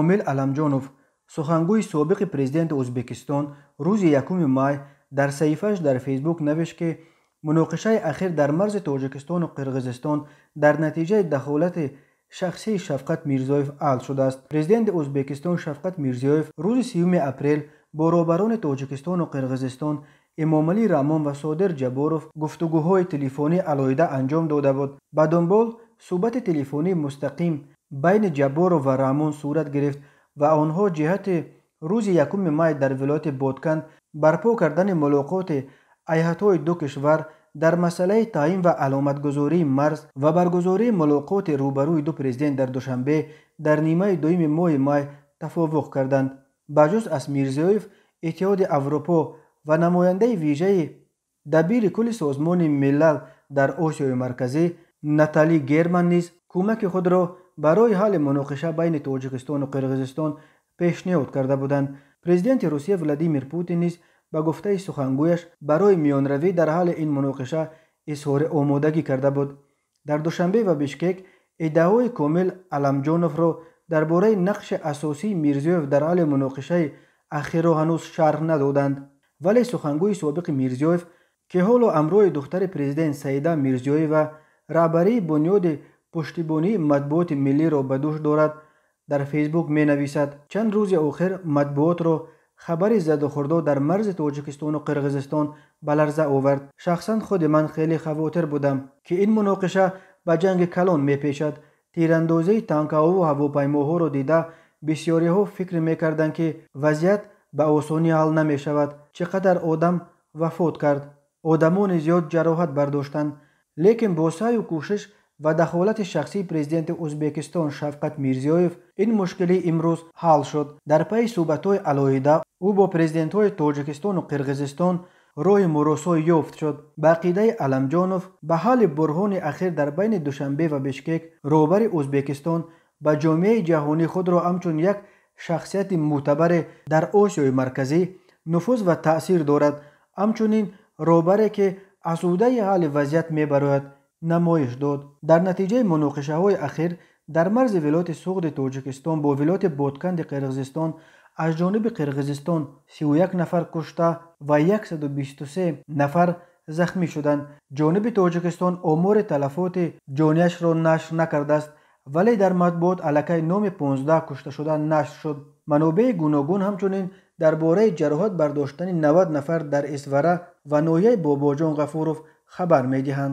Комил Аламҷонов, сухангӯи собиқи президенти Ӯзбекистон, рӯзи 1 май дар саҳифааш дар Фейсбук навишт, ки муноқишаи ахир дар марзи Тоҷикистону Қирғизистон дар натиҷаи дахолати шахсии Шавкат Мирзиёев ҳал шудааст. Президенти Ӯзбекистон Шавкат Мирзиёев рӯзи 30 апрел бо роҳбарони Тоҷикистону Қирғизистон Эмомалӣ Раҳмон ва Содир Ҷабборов гуфтугӯҳои телефонӣ алоҳида анҷом дода буд. Ба дунбол суҳбати телефонии мустақим байни Ҷабборов ва Раҳмон сурат гирифт ва онҳо ҷиҳати рӯзи 1 май дар вилояти Ботканд барпо кардани мулоқоти ҳайатҳои ду кишвар дар масъалаи таъин ва аломатгузории марз ва баргузории мулоқоти рӯбарӯи ду президент дар Душанбе дар нимаи дуюми моҳи май тафовуқ карданд. Ба ҷуз аз Мирзиёев, Иттиҳоди Аврупо ва намояндаи вижаи дабири кулли Созмони Милал дар Осиёи Марказӣ Натали Герман низ кӯмаки худро барои ҳалли муноқиша байни Тоҷикистону Қирғизистон пешниҳод карда буданд. Президенти Русия Владимир Путин низ ба гуфтаи сухангӯяш барои миёнравӣ дар ҳалли ин муноқиша изҳори омодагӣ карда буд. Дар Душанбе ва Бишкек иддаои Комил Аламҷоновро дар бораи нақши асосии Мирзиёев дар ҳалли муноқишаи ахирро ҳанӯз шарҳ надоданд. Вале сухангӯи собиқи Мирзиёев, ки ҳоло ҳамроҳи духтари президент Саида Мирзиёева раҳбарии бунёди пуштибонии матбуоти миллиро ба дӯш дорад, дар Фейсбук менависад: чанд рӯзи охир матбуотро хабари задухӯрдҳо дар марзи Тоҷикистону Қирғизистон ба ларза овард. Шахсан худи ман хеле хавотир будам, ки ин муноқиша ба ҷанги калон мепешад. Тирандозии танкаҳову ҳавопаймоҳоро дида бисёриҳо фикр мекарданд, ки вазъият ба осонӣ ҳал намешавад. Чӣ қадар одам вафот кард, одамони зиёд ҷароҳат бардоштанд. Лекин бо саъю кӯшиш ва дахолати шахсии президенти Ӯзбекистон Шавкат Мирзиёев ин мушкилӣ имрӯз ҳал шуд. Дар пайи суҳбатҳои алоҳида ӯ бо президентҳои Тоҷикистону Қирғизистон роҳи муросо ёфт шуд. Ба ақидаи Аламҷонов, ба ҳалли бурҳони ахир дар байни Душанбе ва Бишкек роҳбари Ӯзбекистон ба ҷомеаи ҷаҳонӣ худро ҳамчун як шахсияти мӯътабаре дар Осиёи Марказӣ нуфуз ва таъсир дорад, ҳамчунин роҳбаре, ки аз ӯҳдаи ҳалли вазъият мебарояд, намоиш дод. Дар натиҷаи муноқишаҳои ахир дар марзи вилояти Суғди Тоҷикистон бо вилояти Ботканди Қирғизистон аз ҷониби Қирғизистон 31 нафар кушта ва 123 нафар захмӣ шуданд. Ҷониби Тоҷикистон омори талафоти ҷонияшро нашр накардааст, вале дар матбуот аллакай номи 15 кушташуда нашр шуд. Манобеи гуногун ҳамчунин дар бораи ҷароҳат бардоштани 90 нафар дар Исвара ва ноҳияи Бобоҷон Ғафуров хабар медиҳанд.